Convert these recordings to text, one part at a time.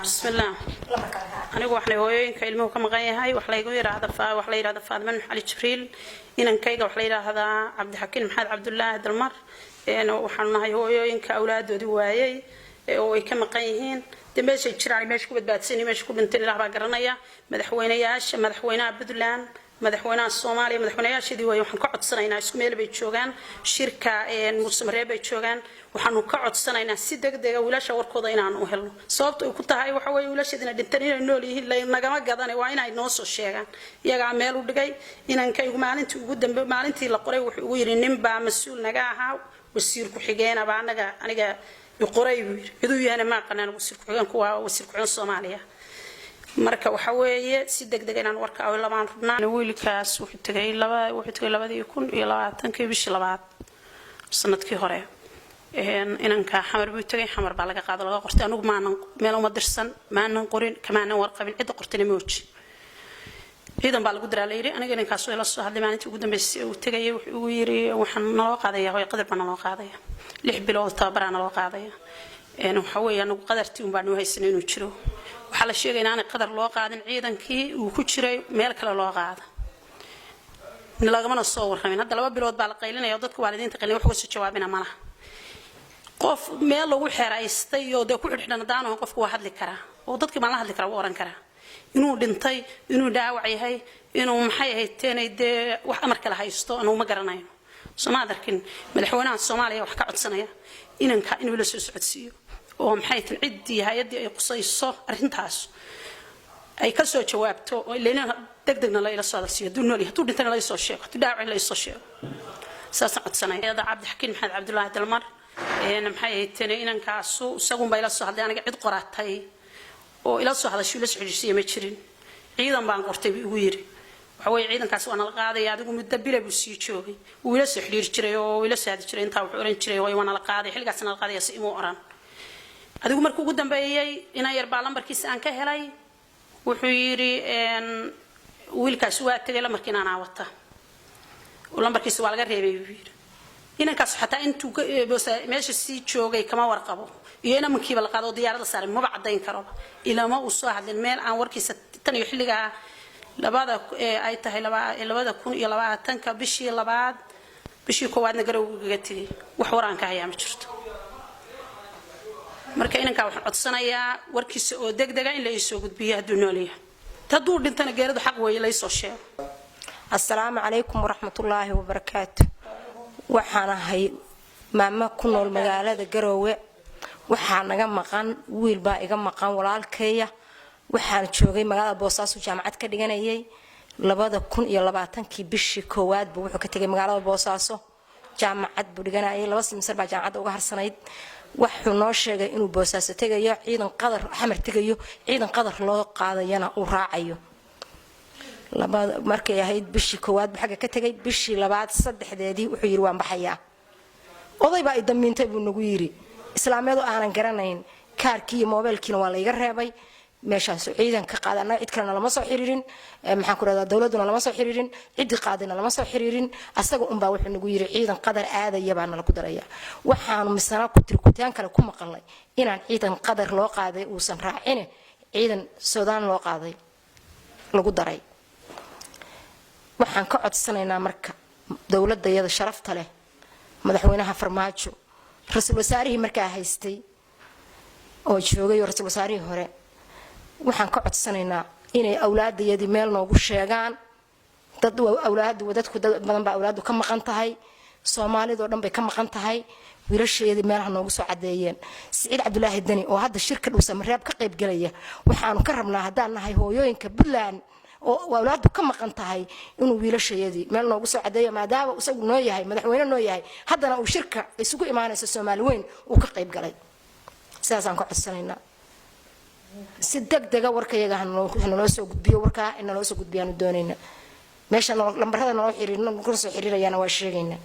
Bismillaah. Anigu waxnay hooyooyinka ilmuhu ka maqan yahay. Wax laygu yiraahda, wax la yiraahda Faadima Nuux Cali Jibriil. Inankayga wax la yiraahdaa Cabdixakiin Maxamed Cabdulaahi Dalmar. Waxaanu nahay hooyooyinka awlaadoodii waayay oo ay ka maqan yihiin. Dee meeshay jiraan, meesha ku badbaadsan, meesha ku dhinteen, Ilaah baa garanaya. Madaxweynayaasha, madaxweynaha Puntland, madaxweynaha Soomaaliya, madaxweynayaasheedii waay, waxaan ka codsanaynaa, isku meel bay joogaan, shirka Muusamareeb bay joogaan, waxaanu ka codsanaynaa si degdega wiilasha warkooda inaanu u helno. Sababta ay ku tahay waxa weeye, wiilasheedina dhinteen inay nool yihiin nagama gadane, waa inay noo soo sheegaan. Iyagaa meel u dhigay. Inankaygu maalintii ugu dambe, maalintii la qoray, wuxuu ugu yidhi nin baa mas-uul naga ahaa, wasiir ku-xigeenaba anaga aniga qoray buu yidhi. Ciduu yahana ma aqanaan. Wasiir ku-xigeenku waa wasiir ku-xigeen Soomaaliya. Marka waxa weeye, si degdeg inaan warka labaan rabnaa. Wiilkaas wuxuu tegay laba, wuxuu tegay 2020-kii, bishii labaad, sanadkii hore. Inanka Xamar buu tegay, Xamar baa laga qaado, laga qortay. Anigu maanan meel uma dirsan, maanan qorin, kamaanan warqabin. Cidda qortayna ma oji. Ciidan baa lagu diraa la yidhi. Aniga inankaas la soo hadlay maalintii ugu dambeysay uu tegayay, wuxuu ugu yidhi: "Waxaan naloo qaadaya, hooy, Qadar baa naloo qaadaya, 6 bilood tababaraa naloo qaadaya." Waxa weeye, anagu Qadartii un baa noo haysanay inuu jiro. Waxaa la sheegay inaanay Qadar loo qaadin, ciidankii uu ku jiray meel kale loo qaada, lagamana soo warramin. Hadda 2 bilood baa la qaylinaya oo dadka waalidiinta qaylin, wax uga soo jawaabina malaha. Qof meel lagu xeraystay oo dee ku xidhxidhan haddaan ahan, qofku waa hadli karaa oo dadkii baan la hadli karaa, wuu oran karaa inuu dhintay, inuu dhaawac yahay, inuu maxay ahayd, dee wax amar kale haysto, anugu ma garanayno. Soomaad arkin? Madaxweynaha Soomaaliya wax ka codsanaya inanka inuu la soo socodsiiyo oo maxay tan ciddii hay-addii ay qusayso arrintaas ay ka soo jawaabto, oo ilaa deg degna la ila soo hadalsiiyo. Hadduu nool yahay, hadduu dhintayna la soo sheego, hadduu dhaawac la soo sheego, saasaan codsanaya. Cabdixakiin Maxamed Cabdulaahi Dalmar, maxay ahayd, inankaasu isagunbaa ila soo hadlay. Aniga cid qoratay oo ila soo hadashay, ila soo xidhiidhsiiya ma jirin. "Ciidan baan qortay," buu igu yidhi. Waxa weeye, ciidankaas waa nala qaadaya. Adigu muddo bila buu sii joogay, wuu ila soo xidhiiri jiray oo ila soo hadli jiray. Intaa wuxuu oran jiray: "Way, waa nala qaaday, xilligaas nala qaadaya." Si imuu oran. Adigu markii ugu dambeeyey, inan yar baa lambarkiisa aan ka helay. Wuxuu yidhi wiilkaasi waa tegay, lambarkiina anaa wata, lambarkiisa waa laga reebay, buu yidhi. Inankaas xataa intuu meesha sii joogay kama warqabo, iyo inamankiiba la qaado oo diyaarada saaray maba caddayn karoba. Ilama uu soo hadlin meel aan warkiisa tan iyo xilligaa labada ay tahay 2020-ka, bishii labaad, bishii koowaadna Garowga kaga tegay. Wax war aan ka hayaa ma jirto. Marka inankaa waxaan codsanayaa warkiisa oo degdega in la iisoo gudbiyo hadduu nool yahay. Hadduu dhintana, geeridu xaq weeye, la isoo sheego. Asalaamu calaykum waraxmatullaahi wabarakaatu. Waxaan ahay maamo ku nool magaalada Garoowe. Waxaa naga maqan wiil baa iga maqan, walaalkaya. Waxaan joogay magaalada Boosaaso, jaamacad ka dhiganayay. 2020-kii bishii koowaad buu wuxuu ka tegay magaalada Boosaaso. Jaamacad buu dhiganayay, 2 semester baa jaamacadda uga harsanayd. Wuxuu noo sheegay inuu Boosaaso tegayo, ciidan Qadar, Xamar tegayo, ciidan Qadar loo qaadayana uu raacayo. Markay ahayd bishii koowaad buu xagga ka tegay. Bishii labaad saddexdeedii wuxuu yidhi: "Waan baxayaa, oday baa i damiintay," buu nagu yidhi, islaamyadu aanan garanayn. Kaarkii iyo moobeelkiina waa layga reebay. Meeshaasu ciidan ka qaaday. Annaga cid kalena lama soo xiriirin, maxaan ku rahdaa, dowladuna lama soo xiriirin, ciddii qaadayna lama soo xiriirin. Asaga unbaa wuxuu nagu yidhi: "Ciidan Qadar aadaya baa nala ku daraya." Waxaanu misana ku tiri kutaan kale ku maqalnay inaan ciidan Qadar loo qaaday uusan raacine, ciidan Suudaan loo qaaday lagu daray. Waxaan ka codsanaynaa marka dowladayada sharafta leh, madaxweynaha Farmaajo, ra-iisul wasaarihii markaa haystay oo joogay oo ra-iisul wasaarihii hore, waxaan ka codsanaynaa inay awlaadayadii meel noogu sheegaan. Dad awlaadu, dadku dad badan baa awlaadu ka maqan tahay, Soomaalidoo dhan bay ka maqan tahay. Wiilashayadii meelaha noogu soo cadeeyeen. Siciid Cabdulaahi Deni oo hadda shirka Dhuusamareeb ka qaybgelaya, waxaanu ka rabnaa, haddaan nahay hooyooyinka Puntland oo awlaadu ka maqan tahay, inuu wiilashayadii meel noogu soo cadeeyo, maadaama isagu noo yahay madaxweyne noo yahay, haddana uu shirka isugu imaanayso Soomaali weyn uu ka qayb galay. Sidaasaan ka codsanaynaa. Si deg dega warkayaga hanaloo soo gudbiyo. Warkaa inaloo soo gudbiyaanu doonaynaa. Meesha lambarada naloo xiriir kula soo xiriirayaana waa sheegaynaa.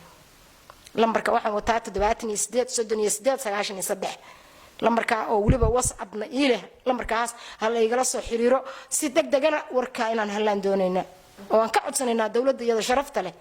Lambarka waxaan wataa 78 38 93. Lambarkaa oo weliba WhatsAppna ii leh, lambarkaas ha laygala soo xiriiro. Si deg degana warkaa inaan hellaan doonaynaa oo aan ka codsanaynaa dowladda iyada sharafta leh.